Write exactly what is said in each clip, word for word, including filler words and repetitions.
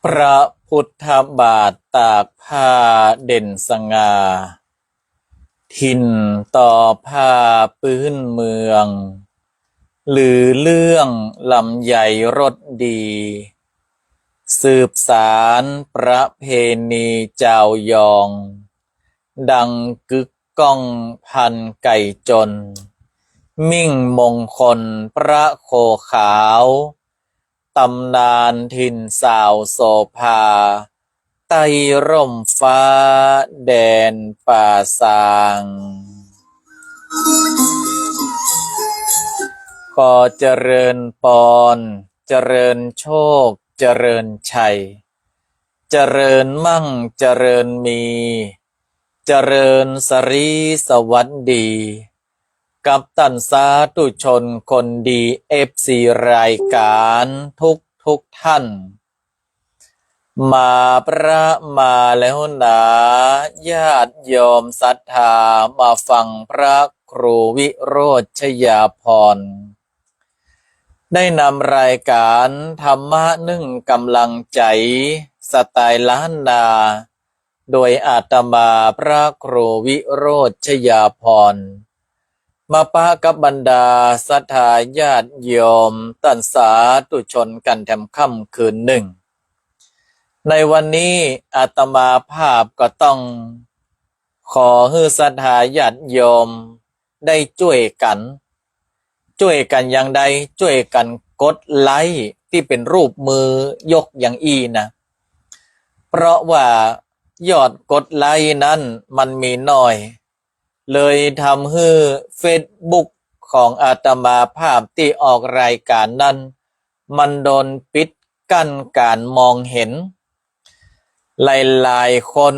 พระพุทธบาทตากผ้าเด่นสง่า ถิ่นทอผ้าพื้นเมือง ลือเลื่องลำไยรสดี สืบสานประเพณีจาวยอง ดังกึกก้องพันธุ์ไก่จน มิ่งมงคลพระโคขาว ตำนานถิ่นสาวโสภา ใต้ร่มฟ้าแดนป่าซาง ขอเจริญปอน เจริญโชค เจริญชัย เจริญมั่ง เจริญมี เจริญสรีสวัสดี กับต้านสาธุชนคนดี เอฟซี รายก๋านทุกทุกท่าน มาพระมาแล้วหนา ญาติโยมศรัทธา มาฟังพระครูวิโรจน์ชยาภรณ์ ได้นำรายก๋านธรรมะนึ่งก๋ำลังใจ๋ สไตล์ล้านนา โดยอาตมาพระครูวิโรจน์ชยาภรณ์ มาปะกับบรรดาศรัทธาญาติโยมต้านสาธุชนกั๋นแถมค่ำคืนนึ่ง ในวันนี้อาตมาภาพก็ต้องขอหื้อศรัทธาญาติโยมได้จ้วยกั๋น จ้วยกั๋นอย่างใด จ้วยกั๋นกดไลก์ตี้เป๋นรูปมือยกอย่างอี้นะ เพราะว่ายอดกดไลก์นั้นมันมีน้อย เลยทำหื้อเฟซบุ๊กของอาตมาภาพตี้ออกรายก๋านนั้น มันโดนปิดกั้นก๋านมองเห็น หลายๆ คน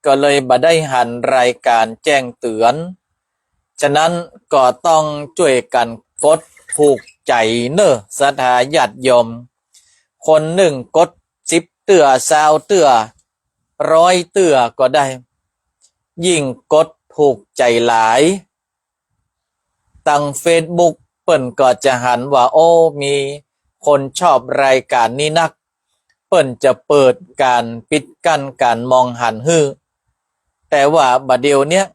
ก็เลยบ่ได้หันรายก๋านแจ้งเตือน ฉะนั้นก็ต้องจ้วยกั๋นกดถูกใจ๋เน่อศรัทธาญาติโยม คนนึ่งกดสิบเตื้อ ซาวเตื้อ ร้อยเตื้อก็ได้ ยิ่งกดถูกใจ๋หลาย ตางเฟซบุ๊กเปิ้นก็จะหันว่า โอ้ มีคนชอบรายก๋านนี้นัก เปิ้นจะเปิดก๋านปิดกั้นก๋านมองหันหื้อ แต่ว่าบ่าเดี่ยวเนี้ย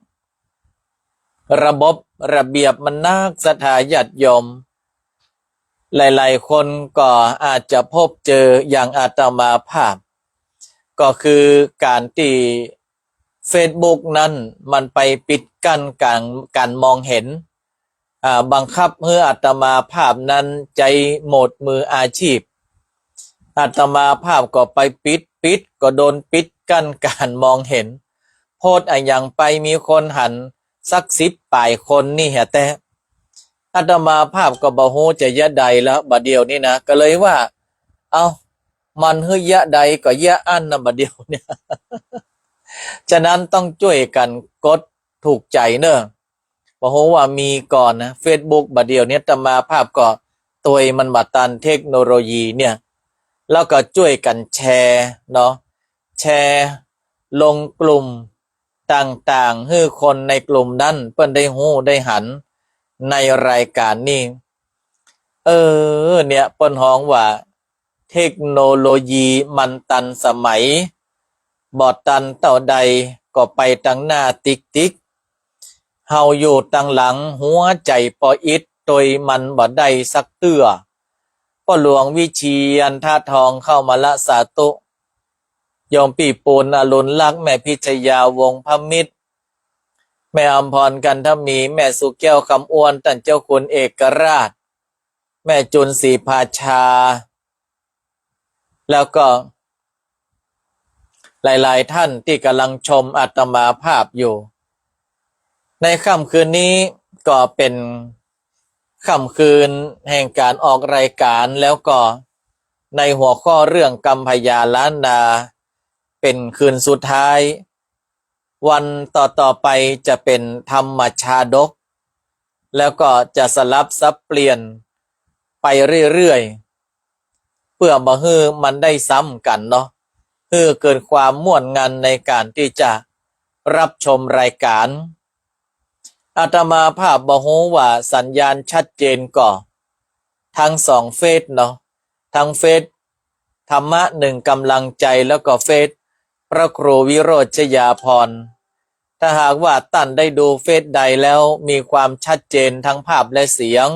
ระบบระเบียบมันนัก ศรัทธาญาติโยม หลายๆ คนก็อาจจะพบเจออย่างอาตมาภาพ ก็คือก๋านตี้เฟซบุ๊กนั้นมันไปปิดกั้นก๋าน ก๋านมองเห็น อ่า บังคับหื้ออาตมาภาพนั้นใจ๊โหมดมืออาชีพ อาตมาภาพก็ไปปิด ปิดก็โดนปิดกั้นก๋านมองเห็น โพสต์อะหยังไปมีคนหันสักสิบป๋ายคนนี่แหละแต๊ อาตมาภาพก็บ่ฮู้จะเยียะใดแล้วบ่าเดี่ยวนี้นะ ก็เลยว่า เอ้า มันหื้อเยียะใดก็เยียะอั้นนะบ่าเดี่ยวเนี่ย ฉะนั้นต้องจ้วยกั๋นกดถูกใจ๋เน่อ บ่ฮู้ว่ามีก่อนนะ เฟซบุ๊กบ่าเดี่ยวเนี้ย อาตมาภาพก็ตวยมันบ่ตันเทคโนโลยีเนี่ย แล้วก็จ้วยกั๋นแชร์เนาะ แชร์ลงกลุ่มต่างๆ หื้อคนในกลุ่มนั้นเปิ้นได้ฮู้ได้หันในรายก๋านนี้ เออ เนี่ยเปิ้นฮ้องว่า เทคโนโลยีมันตันสมัย บ่ตันเต้าใดก็ไปตังหน้าติ๊กๆ เฮาอยู่ตังหลัง หัวใจ๋ปออิดตวยมันบ่ได้สักเตื้อ ป้อหลวงวิเชียร ธาตุทอง เข้ามาละ สาธุ โยมปี้ปูน อรุณลักษณ์ แม่พิชยา วงศ์พมิตร แม่อำพร กันทมี แม่สุแก้ว คำอ้วน ต้านเจ้าคุณเอกราช แม่จุน ศรีภาชา แล้วก็หลายๆ ท่านตี้ก่ำลังชมอาตมาภาพอยู่ ในค่ำคืนนี้ก็เป๋นค่ำคืนแห่งก๋านออกรายก๋าน แล้วก็ในหัวข้อเรื่องกำพญาล้านนา เป๋นคืนสุดท้าย วันต่อๆ ไปจะเป๋นธรรมชาดก แล้วก็จะสลับสับเปลี่ยนไปเรื่อยๆ เปื้อบ่หื้อมันได้ซ้ำกั๋นเนาะ หื้อเกิดความม่วนงันในก๋านตี้จะรับชมรายก๋าน อาตมาภาพบ่ฮู้ว่าสัญญาณชัดเจนก่อ ตังสองเฟซเนาะ ตังเฟซ ธรรมะหนึ่งกำลังใจ แล้วก็เฟซพระครูวิโรจน์ชยาภรณ์ ถ้าหากว่าต้านได้ดูเฟซใดแล้วมีความชัดเจนทั้งภาพและเสียง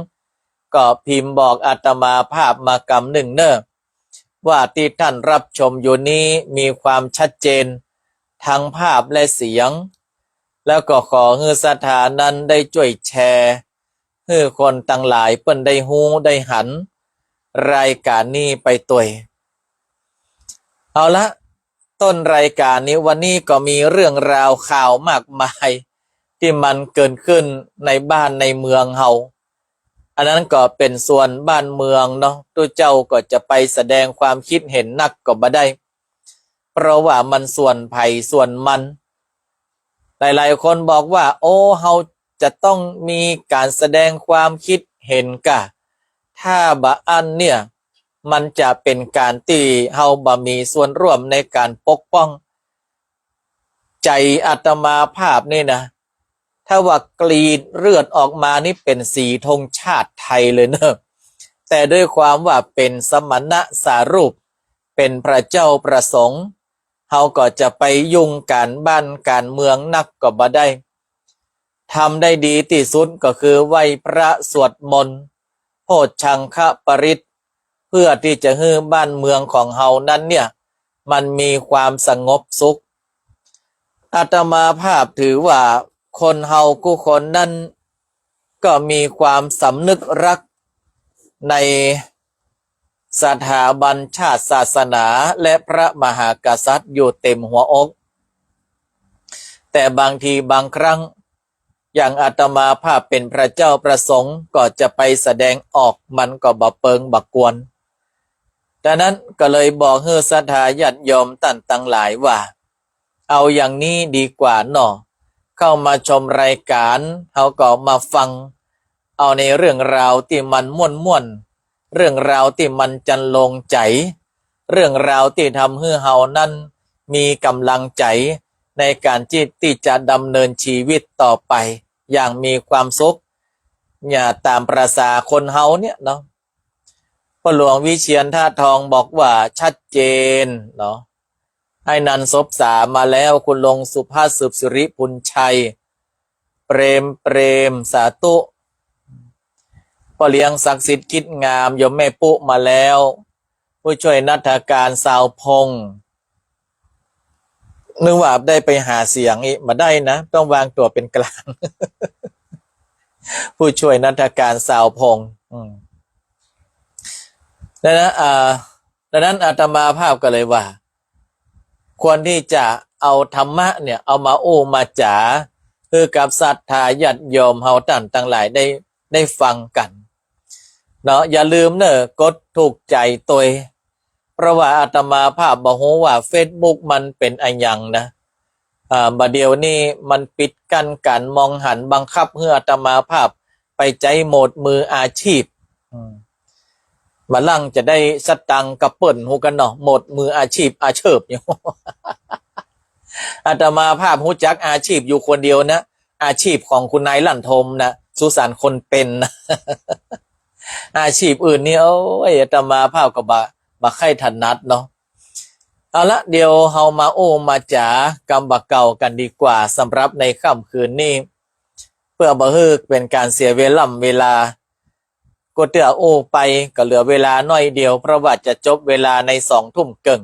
ก็พิมพ์บอกอาตมาภาพมากำนึ่งเน่อ ว่าตี้ต้านรับชมอยู่นี้มีความชัดเจนทั้งภาพและเสียง แล้วก็ขอหื้อศรัทธานั้นได้จ้วยแชร์ หื้อคนตังหลายเปิ้นได้ฮู้ได้หันรายก๋านนี้ไปตวย เอาละ ต้นรายก๋านนี้วันนี้ก็มีเรื่องราวข่าวมากมายตี้มันเกิดขึ้นในบ้านในเมืองเฮา อันนั้นก็เป๋นส่วนบ้านเมืองเนาะ ตุ๊เจ้าก็จะไปแสดงความคิดเห็นนักก็บ่ได้ เพราะว่ามันส่วนใผส่วนมัน หลายๆ คนบอกว่า โอ้ เฮาจะต้องมีก๋านแสดงความคิดเห็นก่ะ ถ้าบ่อั้นเนี่ย มันจะเป๋นก๋านตี้เฮาบ่มีส่วนร่วมในก๋านปกป้อง ใจ๋อาตมาภาพนี่นะ ถ้าว่ากรีดเลือดออกมานี่เป๋นสีธงชาติไทยเลยเนอะ แต่ด้วยความว่าเป๋นสมณะสารูป เป๋นพระเจ้าพระสงฆ์ เฮาก็จะไปยุ่งก๋านบ้านก๋านเมืองนักก็บ่ได้ ทำได้ดีตี้สุดก็คือไหว้พระสวดมนต์ โพชฌังคปริตร เพื่อตี้จะหื้อบ้านเมืองของเฮานั้นเนี่ย มันมีความสงบสุข อาตมาภาพถือว่าคนเฮากู้คนนั้นก็มีความสำนึกรักในสถาบันชาติศาสนาและพระมหากษัตริย์อยู่เต็มหัวอก แต่บางทีบางครั้ง อย่างอาตมาภาพเป๋นพระเจ้าพระสงฆ์ก็จะไปแสดงออก มันก็บ่เปิงบ่ควร ดังนั้นก็เลยบอกหื้อศรัทธาญาติโยมต้านตังหลายว่า เอาอย่างนี้ดีกว่าเนาะ เข้ามาชมรายก๋าน เฮาก็มาฟังเอาในเรื่องราวตี้มันม่วนๆ เรื่องราวตี้มันจรรโลงใจ๋ เรื่องราวตี้ทำหื้อเฮานั้นมีก๋ำลังใจ๋ในก๋านตี้ ตี้จะดำเนินชีวิตต่อไปอย่างมีความสุข เนี่ย ต๋ามประสาคนเฮาเนี่ยเนาะ พ่อหลวงวิเชียรธาตุทองบอกว่าชัดเจนเนาะ ไอ้นันท์ สบสามาแล้ว คุณลุงสุภาพ สืบสิริ ปุญชัย เปรม เปรม สาธุ พ่อเลี้ยงศักดิ์สิทธิ์ คิดงาม โยมแม่ปุ๊มาแล้ว ผู้ช่วยนัฐการ ซาวพงษ์ นึกว่าได้ไปหาเสียงอีก บ่ได้นะ ต้องวางตั๋วเป๋นกลาง ผู้ช่วยนัฐการ ซาวพงษ์ อืม ดังนั้น อ่า ดังนั้นอาตมาภาพก็เลยว่า ควรตี้จะเอาธรรมะเนี่ย เอามาอู้มาจ๋า หื้อกับศรัทธาญาติโยมเฮาต้านตังหลายได้ ได้ฟังกั๋นเนาะ อย่าลืมเน่อ กดถูกใจ๋ตวย เพราะว่าอาตมาภาพบ่ฮู้ว่าเฟซบุ๊กมันเป๋นอะหยังนะ อ่า บ่าเดี่ยวนี้มันปิดกั้นก๋านมองหัน บังคับหื้ออาตมาภาพไปใจ๊โหมดมืออาชีพ อืม บ่าหลังจะได้สตางค์กับเปิ้นฮู้กั๋นเนาะ โหมดมืออาชีพ อาเชิบอยู่ อาตมาภาพฮู้จักอาชีพอยู่คนเดียวนะ อาชีพของคุณนายลั่นทมนะ สุสานคนเป๋นนะ อาชีพอื่นนี่ โอ้ย อาตมาภาพก็บ่ บ่ใค่ถนัดเนาะ เอาละ เดี๋ยวเฮามาอู้มาจ๋ากำบ่าเก่ากั๋นดีกว่า สำหรับในค่ำคืนนี้ เปื้อบ่หื้อเป๋นก๋านเสียเวล่ำเวลา ก็เตื้ออู้ไปก็เหลือเวลาน้อยเดียว เพราะว่าจะจบเวลาในสองทุ่มเกิ่ง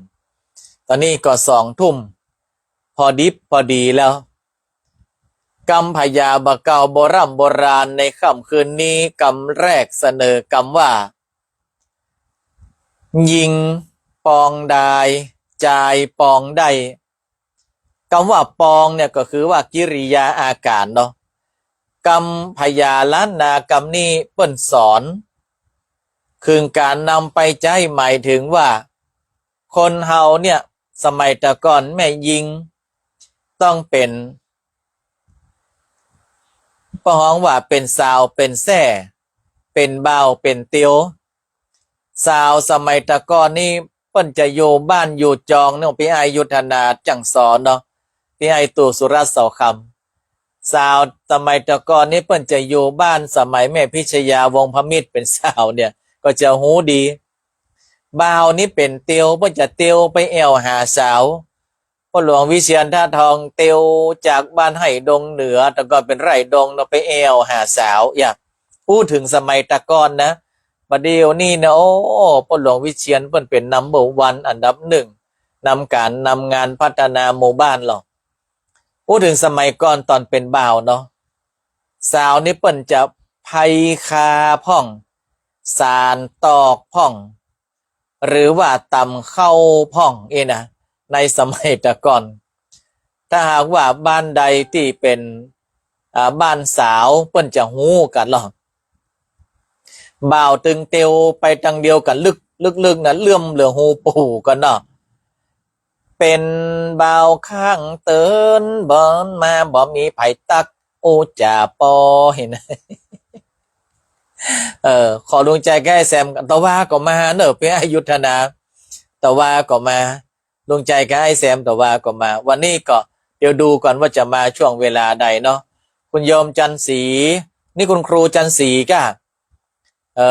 ต๋อนนี้ก็สองทุ่ม พอดิบพอดีแล้ว กำผญาบ่าเก่าโบร่ำโบราณในค่ำคืนนี้ กำแรกเสนอกำว่า ญิงปองดาย จายปองได้ กำว่าปองเนี่ยก็คือว่ากิริยาอาก๋านเนาะ กำผญาล้านนากำนี้เปิ้นสอน คือก๋านนำไปใจ๊หมายถึงว่า คนเฮาเนี่ย สมัยแต่ก่อนแม่ญิงต้องเป๋น เปิ้นฮ้องว่าเป๋นสาวเป๋นแส้ เป๋นบ่าวเป๋นเตียว สาวสมัยแต่ก่อนนี้เปิ้นจะอยู่บ้านอยู่จองเนาะ ปี้อ้ายยุทธนาจั่งสอนเนาะ ปี้อ้ายตู่สุรัตน์เสาคำ สาวสมัยแต่ก่อนนี้เปิ้นจะอยู่บ้าน สมัยแม่พิชยาวงศ์พมิตรเป๋นสาวเนี่ย ก็จะฮู้ดี บ่าวนี้เป๋นเตียว เปิ้นจะเตียวไปแอ่วหาสาว ป้อหลวงวิเชียรธาตุทองเตียวจากบ้านไฮ่ดงเหนือ แต่ก่อนเป๋นไฮ่ดงเนาะ ไปแอ่วหาสาว อย่า อู้เถิงสมัยตะก่อนนะ บ่าเดี่ยวนี้นะ โอ้ ป้อหลวงวิเชียรเปิ้นเป๋นนัมเบอร์วัน อันดับหนึ่ง นำก๋านนำงานพัฒนาหมู่บ้านลอ อู้เถิงสมัยก่อนต๋อนเป๋นบ่าวเนาะ สาวนี้เปิ้นจะไพคาพ่อง สานตอกพ่อง หรือว่าตำข้าวพ่องอี้นะ ในสมัยตะก่อน ถ้าหากว่าบ้านใดตี้เป๋น อ่า บ้านสาวเปิ้นจะฮู้กั๋นลอ บ่าวตึงเตียวไปตางเดียวกั๋นลึก ลึกๆ นะ เลื่อมเหลือฮูปู่กั๋นเนาะ เป๋นบ่าวข้างเติน บ่มาบ่มีใผตัก อู้จ๋าปอ หัน เออ ขอดวงใจ๋กับอ้ายแซม ตะวาก็มาเน่อ ปี้อ้ายยุทธนา ตะวาก็มา ดวงใจ๋กับอ้ายแซม ตะวาก็มา วันนี้ก็เดี๋ยวดูก่อนว่าจะมาช่วงเวลาใดเนาะ คุณโยมจันทร์ศรี นี่คุณครูจันทร์ศรีก้า เอ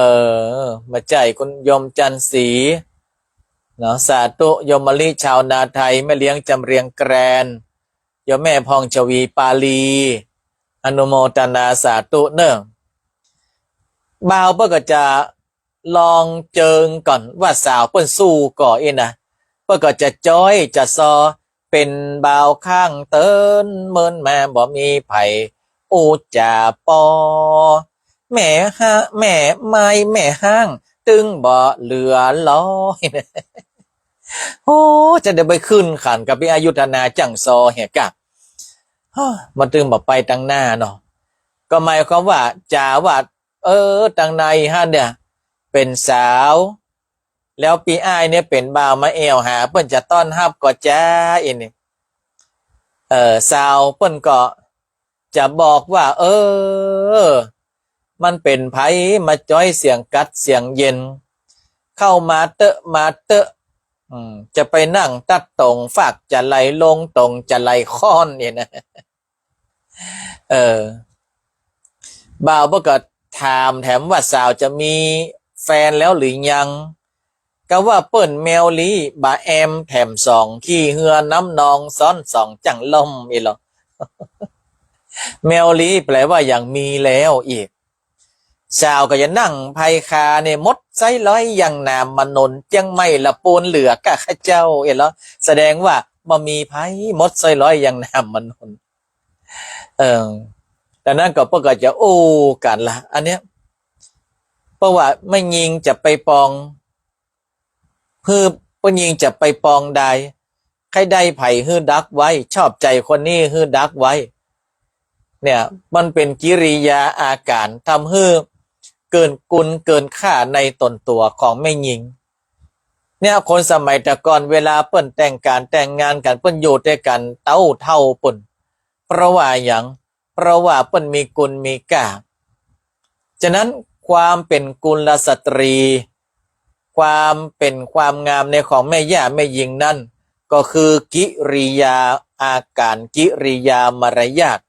อ บ่ใจ้ คุณโยมจันทร์ศรี เนาะ สาธุ โยมมะลิชาวนาไทย แม่เลี้ยงจำเรียงแกรนด์ โยมแม่พองชวีปาลี อนุโมทนาสาธุเน่อ บ่าวเปิ้นก็จะลองเจิงก่อนว่าสาวเปิ้นสู้ก่ออี้นะ เปิ้นก็จะจ๊อยจะซอ เป๋นบ่าวข้างเติน เมินมาบ่มีใผ อู้จ๋าปอ แม่ฮะ แม่ไม้แม่ฮ้าง ตึงบ่เหลือลอ โอ้ จะได้ไปขึ้นขันกับปี้อ้ายยุทธนาจั้งซอเหียก้า ฮะ มันตึงบ่ไปตางหน้าเนาะ ก็หมายความว่าจ๋าว่า เออ ตางในหั้นเนี่ย เป๋นสาว แล้วปี้อ้ายเนี่ยเป๋นบ่าวมาแอ่วหา เปิ้นจะต้อนฮับก่อจ๊า อี้นี่ เออ สาวเปิ้นก็จะบอกว่า เออ มันเป๋นใผมาจ๊อยเสียงกั๊ดเสียงเย็น เข้ามาเต๊อะ มาเต๊อะ อืม จะไปนั่งตั๊ดตง ฟากจะไหลลง ตงจะไหลค้อน อี้นะ เออ บ่าวเปิ้นก็ถามแถมว่าสาวจะมีแฟนแล้วหรือยัง ก็ว่าเปิ้นแมวลี้ บ่าแอมแถมสอง ขี่เฮือน้ำนองซ้อนสองจั้งล่ม อี้ลอ แมวลี้แปลว่ายังมีแล้วอี้ สาวก็จะนั่งไพคาเนี่ย หมดไส้ร้อยยังหนามมะนน เจียงใหม่ละปูนเหลือก้าข้าเจ้า อี้ลอ แสดงว่าบ่มีใผหมดไส้ร้อยยังหนามมะนน เออ ดังนั้นก็เปิ้นก็จะอู้กั๋นละ อันเนี้ย เพราะว่าแม่ญิงจะไปปอง หื้อ แม่ญิงจะไปปองดาย ใค่ได้ใผหื้อดักไว้ ชอบใจ๋คนนี้หื้อดักไว้ เนี่ย มันเป๋นกิริยาอาก๋าร ทำหื้อเกินคุณเกินค่าในต๋นตั๋วของแม่ญิง เนี่ย คนสมัยตะก่อนเวลาเปิ้นแต่งก๋านแต่งงานกั๋น เปิ้นอยู่ตวยกั๋นเต๊าเฒ่าปู๊น เพราะว่าหยัง เพราะว่าเปิ้นมีคุณมีค่า ฉะนั้นความเป๋นกุลสตรี ความเป๋นความงามในของแม่ย่าแม่ญิงนั้น ก็คือกิริยาอาก๋าร กิริยามารยาท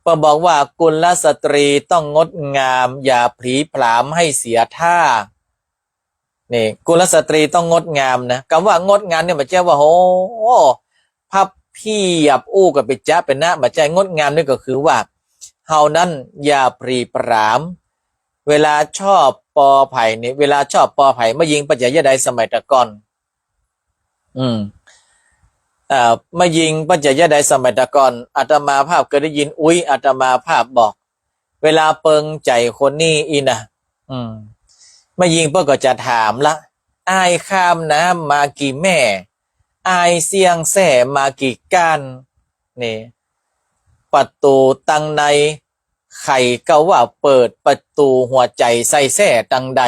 เปิ้นบอกว่ากุลสตรีต้องงดงาม อย่าผลีผลามให้เสียท่า นี่ กุลสตรีต้องงดงามนะ กำว่างดงามเนี่ยบ่ใจ้ว่า โห พับเพียบอู้กั๋นเป๋นจ๊ะเป๋นนะ บ่ใจ้ งดงามนี่ก็คือว่า เฮานั้นอย่าผลีผลาม เวลาชอบปอใผนี่ เวลาชอบปอใผ แม่ญิงเปิ้นจะเยียะใดสมัยตะก่อน อืม เอ่อ แม่ญิงเปิ้นจะเยียะใดสมัยตะก่อน อาตมาภาพเกยได้ยินอุ๊ยอาตมาภาพบอก เวลาเปิงใจ๋คนนี้อี้นะ อืม แม่ญิงเปิ้นก็จะถามละ อ้ายข้ามน้ำมากี่แม่ อ้ายเสี้ยงแส้มากี่ก้าน นี่ ประตู๋ตังใน ใผก็ว่าเปิดประตู๋หัวใจ๋ใส่แส้ตังใด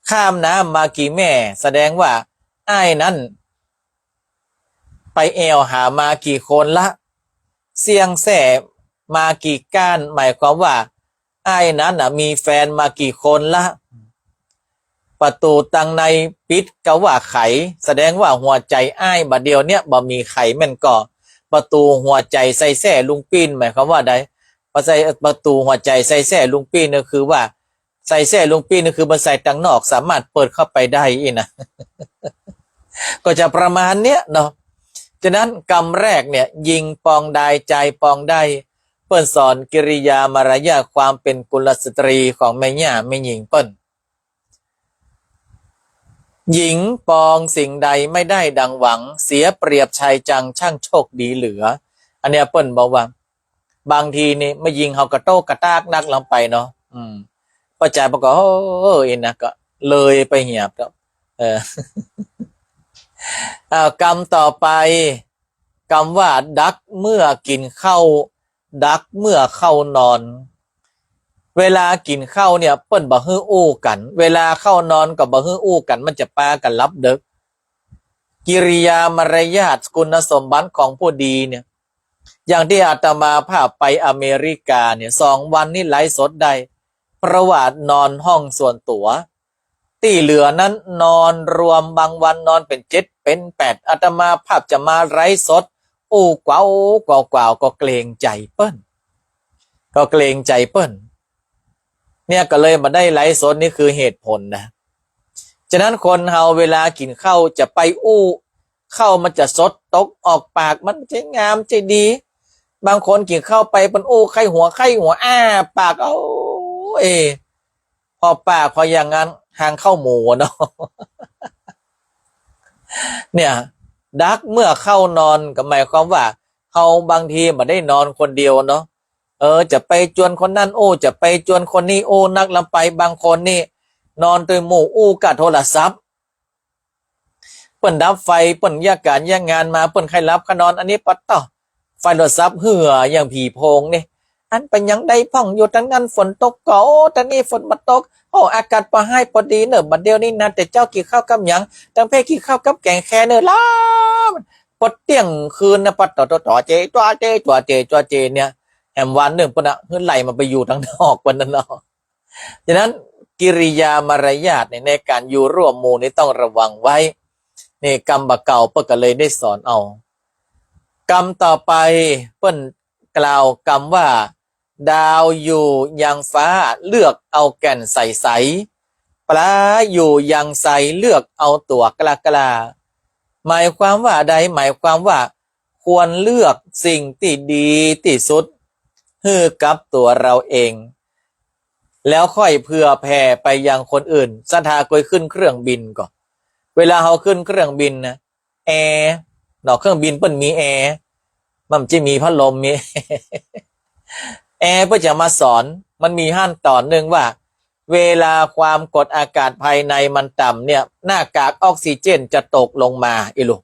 ข้ามน้ำมากี่แม่ แสดงว่าอ้ายนั้นไปแอ่วหามากี่คนละ เสี้ยงแส้มากี่ก้าน หมายความว่าอ้ายนั้นน่ะมีแฟนมากี่คนละ ประตู๋ตังในปิดก็ว่าไข แสดงว่าหัวใจ๋อ้ายบ่าเดี่ยวเนี้ยบ่มีไขแม่นก่อ ประตู๋หัวใจ๋ใส่แส้ลุงปี้น หมายความว่าใด ประใส่ ประตู๋หัวใจ๋ใส่แส้ลุงปี้นก็คือว่า ใส่แส้ลุงปี้นี่คือมันใส่ตังนอก สามารถเปิดเข้าไปได้อี้นะ ก็จะประมาณเนี้ยเนาะ ฉะนั้นกำแรกเนี่ย ญิงปองดายจายปองได้ เปิ้นสอนกิริยามารยาทความเป๋นกุลสตรีของแม่ย่าแม่ญิงเปิ้น หญิงปองสิ่งใดไม่ได้ดังหวัง เสียเปรียบชายจังช่างโชคดีเหลือ อันเนี้ยเปิ้นบอกว่า บางทีนี่แม่ญิงเฮากระโตกกระตากนักลำไปเนาะ อืม ป้อจายบอกก็ โอ้ อี้นะ ก็เลยไปเหียบแล้ว เออ อ่า กำต่อไป กำว่าดักเมื่อกิ๋นข้าว ดักเมื่อเข้านอน เวลากิ๋นข้าวเนี่ย เปิ้นบ่หื้ออู้กั๋น เวลาเข้านอนก็บ่หื้ออู้กั๋น มันจะปากั๋นหลับเดิ็ก กิริยามารยาทคุณสมบัติของผู้ดีเนี่ย อย่างตี้อาตมาภาพไปอเมริกาเนี่ย สองวันนี่ไลฟ์สดได้ เพราะว่านอนห้องส่วนตั๋ว ตี้เหลือนั้นนอนรวม บางวันนอนเป๋นเจ็ดเป๋นแปด อาตมาภาพจะมาไลฟ์สดอู้กวาวกวาวกวาว ก็เกรงใจ๋เปิ้น ก็เกรงใจ๋เปิ้น เนี่ยก็เลยบ่ได้ไลฟ์สด นี่คือเหตุผลนะ ฉะนั้นคนเฮาเวลากิ๋นข้าวจะไปอู้ ข้าวมันจะสดตกออกปาก มันจะงามจะดี บางคนกิ๋นข้าวไปเปิ้นอู้ไข้หัว ไข้หัว อ้าปาก เอ้า เอ พอปากพออย่างนั้น หางข้าวหมูเนาะ เนี่ย ดักเมื่อเข้านอนก็หมายความว่า เฮาบางทีบ่ได้นอนคนเดียวเนาะ เออ จะไปจวนคนนั้นอู้ จะไปจวนคนนี้อู้ นักลำไป บางคนนี่นอนตวยหมู่อู้ก้าโทรศัพท์ เปิ้นดับไฟ เปิ้นเยียะก๋านเยียะงานมา เปิ้นใค่หลับใค่นอน อันนี้ปะต๊อ ไฟโทรศัพท์เหืออย่างผีโพงนี่ อันเป๋นหยังใดพ่อง อยู่ตังนั้นฝนตกก่อ โอ้ ตางนี้ฝนบ่ตก โอ้ อากาศปอฮ้ายปอดีเน่อ บัดเดี่ยวนี้นะ แต่เจ๊ากิ๋นข้าวกับหยัง ตังเพ่กิ๋นข้าวกับแก๋งแคเน่อ ลา ปอเตี้ยงคืนนะ ปะต๊อ ต๊อ ต๊อ เจ๊ จั๊วเจ๊ จั๊วเจ๊ จั๊วเจ๊ เนี่ย แหมวันนึ่งเปิ้นอะ หื้อไล่มันไปอยู่ตังนอกเปิ้นนั่นเนาะ ฉะนั้นกิริยามารยาทเนี่ย ในก๋านอยู่ร่วมหมู่นี่ต้องระวังไว้ นี่กำบ่าเก่าเปิ้นก็เลยได้สอนเอา กำต่อไปเปิ้นกล่าวกำว่า ดาวอยู่ยังฟ้าเลือกเอาแก่นใสๆ ปลาอยู่ยังไซเลือกเอาตั๋วกล้าๆ หมายความว่าใด หมายความว่าควรเลือกสิ่งตี้ดีตี้สุดหื้อกับตั๋วเฮาเอง แล้วค่อยเผื่อแผ่ไปยังคนอื่น ศรัทธาเกยขึ้นเครื่องบินก่อ เวลาเฮาขึ้นเครื่องบินนะ แอร์เนาะ เครื่องบินเปิ้นมีแอร์ มันจะมีพัดลม มี แอร์เปิ้นจะมาสอน มันมีหั้นต๋อนนึ่งว่า เวลาความกดอากาศภายในมันต่ำเนี่ย หน้ากากออกซิเจนจะตกลงมา อีหลู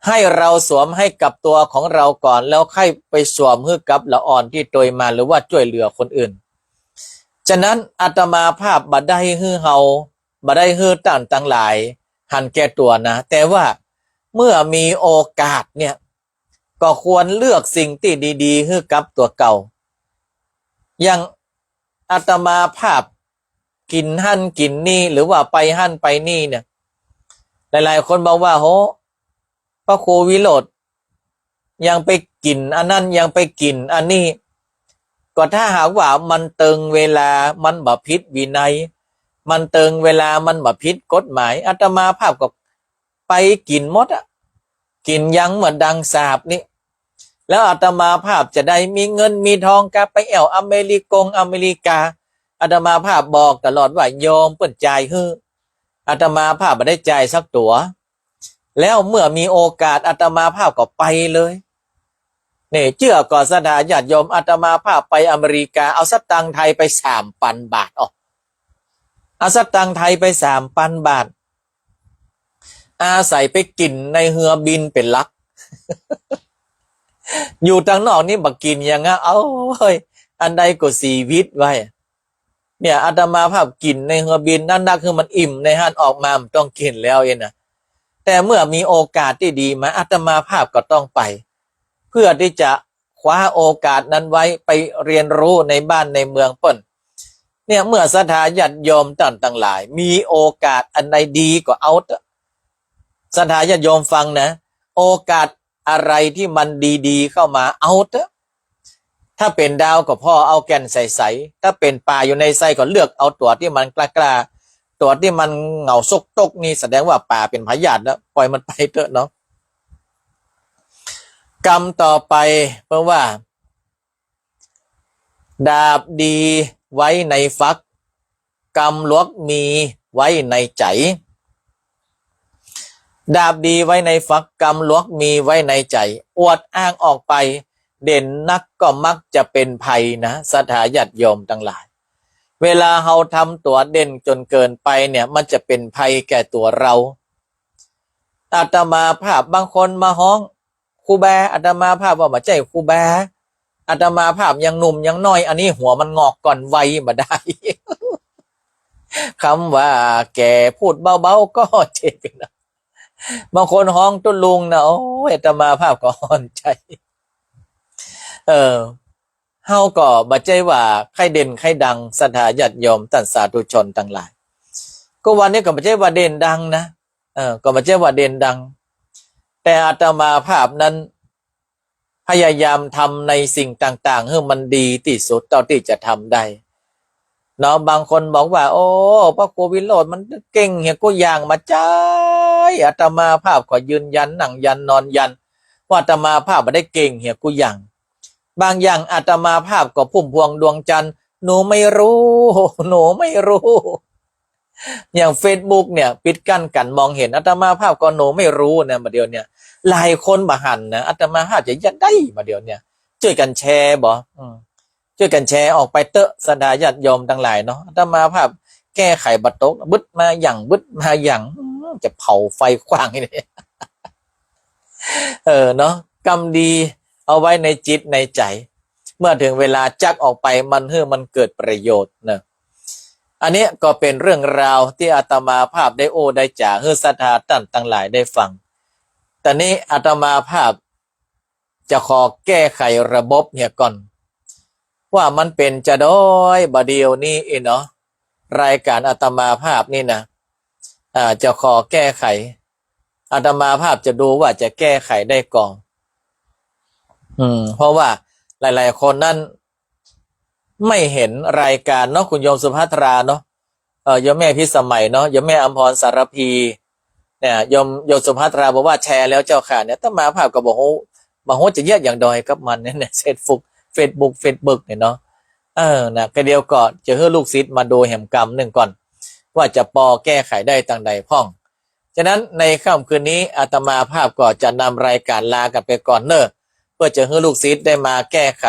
ให้เราสวมให้กับตัวของเราก่อน แล้วค่อยไปสวมหื้อกับละอ่อนตี้ตวยมา หรือว่าจ้วยเหลือคนอื่น ฉะนั้นอาตมาภาพบ่ได้หื้อเฮา บ่ได้หื้อต้านตังหลายหันแก่ตั๋วนะ แต่ว่าเมื่อมีโอกาสเนี่ย ก็ควรเลือกสิ่งตี้ดีๆ หื้อกับตั๋วเก่า อย่างอาตมาภาพกิ๋นหั้นกิ๋นนี่ หรือว่าไปหั้นไปนี่เนี่ย หลายๆ คนบอกว่า โห พระครูวิโรจน์ยังไปกิ๋นอันนั้น ยังไปกิ๋นอันนี้ ก็ถ้าหากว่ามันเติงเวลา มันบ่ผิดวินัย มันเติงเวลา มันบ่ผิดกฎหมาย อาตมาภาพก็ไปกิ๋นหมดอะ กิ๋นยังเหมือนดังสาบนี่ แล้วอาตมาภาพจะได้มีเงินมีทองกาไปแอ่วอเมริกงอเมริกา อาตมาภาพบอกตลอดว่าโยมเปิ้นจ่ายหื้อ อาตมาภาพบ่ได้จ่ายสักตั๋ว แล้วเมื่อมีโอกาสอาตมาภาพก็ไปเลย นี่ เจื้อก่อศรัทธาญาติโยม อาตมาภาพไปอเมริกา เอาสตางค์ไทยไปสามปันบาท อ้อ เอาสตางค์ไทยไปสามปันบาท อาศัยไปกิ๋นในเฮือบินเป๋นหลัก อยู่ตังนอกนี่บ่กิ๋นหยังอะ เอ้ย อันใดก็ชีวิตไว้ เนี่ย อาตมาภาพกิ๋นในเฮือบินนั้นนัก คือมันอิ่มในหั้น ออกมาบ่ต้องกิ๋นแล้วเองนะ แต่เมื่อมีโอกาสตี้ดีมา อาตมาภาพก็ต้องไป เพื่อตี้จะคว้าโอกาสนั้นไว้ไปเรียนรู้ในบ้านในเมืองเปิ้น เนี่ย เมื่อศรัทธาญาติโยมต้านตังหลาย มีโอกาสอันใดดีก็เอาเต๊อะ ศรัทธาญาติโยมฟังนะ โอกาสอะไรตี้มันดีๆ เข้ามา เอาเต๊อะ ถ้าเป๋นดาวก็ผ่อเอาแก่นใสๆ ถ้าเป๋นป๋าอยู่ในไส้ก็เลือกเอาตั๋วตี้มันกล้าๆ ตั๋วตี้มันเหงาซกตกนี่แสดงว่าป๋าเป๋นพยาธิแล้ว ปล่อยมันไปเต๊อะเนาะ กำต่อไปเปิ้นว่า ดาบดีไว้ในฝัก กำหลวกมีไว้ในใจ๋ ดาบดีไว้ในฝัก กำหลวกมีไว้ในใจ๋ อวดอ้างออกไป เด่นนักก็มักจะเป๋นภัยนะ ศรัทธาญาติโยมตังหลาย เวลาเฮาทำตั๋วเด่นจ๋นเกินไปเนี่ย มันจะเป๋นภัยแก่ตั๋วเฮา อาตมาภาพบางคนมาฮ้อง ครูบา อาตมาภาพว่าบ่ใจ้ครูบา อาตมาภาพยังหนุ่มยังน้อย อันนี้หัวมันงอกก่อนวัยบ่ได้ กำว่าแก่พูดเบาๆ ก็เจ็บนะ บางคนฮ้องตุ๊ลุงนะ โอ้ย อาตมาภาพก็ฮ้อนใจ๋ เออ เฮาก็บ่ใจ้ว่าใค่เด่นใค่ดัง ศรัทธาญาติโยมต้านสาธุชนตังหลาย ก็วันนี้ก็บ่ใจ้ว่าเด่นดังนะ เออ ก็บ่ใจ้ว่าเด่นดัง แต่อาตมาภาพนั้น พยายามทำในสิ่งต่างๆ หื้อมันดีตี้สุดเต้าตี้จะทำได้ เนาะ บางคนบอกว่า โอ้ พระครูวิโรจน์มันเก่งเหียกู้อย่าง บ่ใจ้ อาตมาภาพขอยืนยัน นั่งยัน นอนยัน ว่าอาตมาภาพบ่ได้เก่งเหียกู้อย่าง บางอย่างอาตมาภาพก็พุ่มพวงดวงจันทร์ หนูไม่รู้ หนูไม่รู้ อย่างเฟซบุ๊กเนี่ย ปิดกั้นก๋านมองเห็น อาตมาภาพก็หนูไม่รู้นะ บ่าเดี่ยวเนี่ย หลายคนบ่หันนะ อาตมาภาพจะเยียะใดบ่าเดี่ยวเนี่ย จ้วยกั๋นแชร์บ่ อืม จ้วยกั๋นแชร์ออกไปเต๊อะ ศรัทธาญาติโยมตังหลายเนาะ อาตมาภาพแก้ไขบ่ตก บึดมาหยั่ง บึดมาหยั่ง อืม จะเผาไฟขว้างนี่ เออเนาะ กำดีเอาไว้ในจิตในใจ๋ เมื่อเถิงเวลาจักออกไป มันหื้อมันเกิดประโยชน์เนาะ อันนี้ก็เป๋นเรื่องราวตี้อาตมาภาพได้โอ้ได้จ๋าหื้อศรัทธาต้านตังหลายได้ฟัง ต๋อนนี้อาตมาภาพจะขอแก้ไขระบบเหียก่อน ว่ามันเป๋นจาใด บ่าเดี่ยวนี้เนาะ รายก๋านอาตมาภาพนี่นะ อ่า จะขอแก้ไข อาตมาภาพจะดูว่าจะแก้ไขได้ก่อ อืม เพราะว่าหลายๆ คนนั้นไม่เห็นรายก๋านเนาะ คุณโยมสุภัทราเนาะ เอ่อ โยมแม่พิสมัยเนาะ โยมแม่อำพรสารภี เนี่ย โยม โยมสุภัทราบอกว่าแชร์แล้วเจ้าค่ะ เนี่ย อาตมาภาพก็บ่ฮู้ บ่ฮู้จะเยียะอย่างใดกับมันเนี่ย เฟซบุ๊ก เฟซบุ๊ก เฟซบุ๊กเนี่ยเนาะ เออ นะ ก็เดี๋ยวก็จะหื้อลูกศิษย์มาดูแหมกำนึ่งก่อน ว่าจะปอแก้ไขได้ตางใดพ่อง ฉะนั้นในค่ำคืนนี้อาตมาภาพก็จะนำรายก๋านลากั๋นไปก่อนเน่อ เปื้อจะหื้อลูกศิษย์ได้มาแก้ไข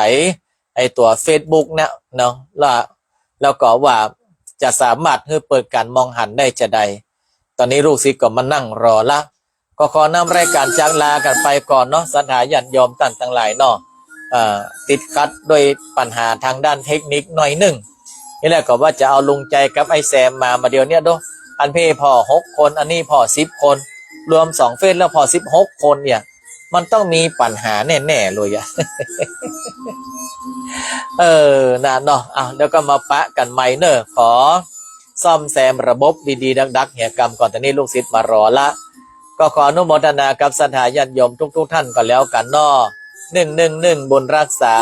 ไอ้ตั๋วเฟซบุ๊กเนี่ยเนาะ แล้ว แล้วก็ว่าจะสามารถหื้อเปิดก๋านมองหันได้จาใด ต๋อนนี้ลูกศิษย์ก็มานั่งรอละ ก็ขอนำรายก๋านจากลากั๋นไปก่อนเนาะ ศรัทธาญาติโยมต้านตังหลายเนาะ เอ่อ ติดขัดด้วยปัญหาตางด้านเทคนิคหน่อยนึ่ง นี่แหละก็ว่าจะเอาลุงใจ๋กับไอ้แซมมา บ่าเดี่ยวเนี่ยดู อันเพผ่อหกคน อันนี้ผ่อสิบคน รวมสองเฟซแล้วผ่อสิบหกคนเนี่ย มันต้องมีปัญหาแน่ๆ เลยอะ เออ นะเนาะ อ่ะ เดี๋ยวก็มาปะกั๋นใหม่เน่อ ขอซ่อมแซมระบบดีๆ ดักๆ เหียกำก่อน ต๋อนนี้ลูกศิษย์มารอละ ก็ขออนุโมทนากับศรัทธาญาติโยมทุกๆ ท่านก็แล้วกั๋นเนาะ นึ่งนึ่งนึ่ง บุญรักษา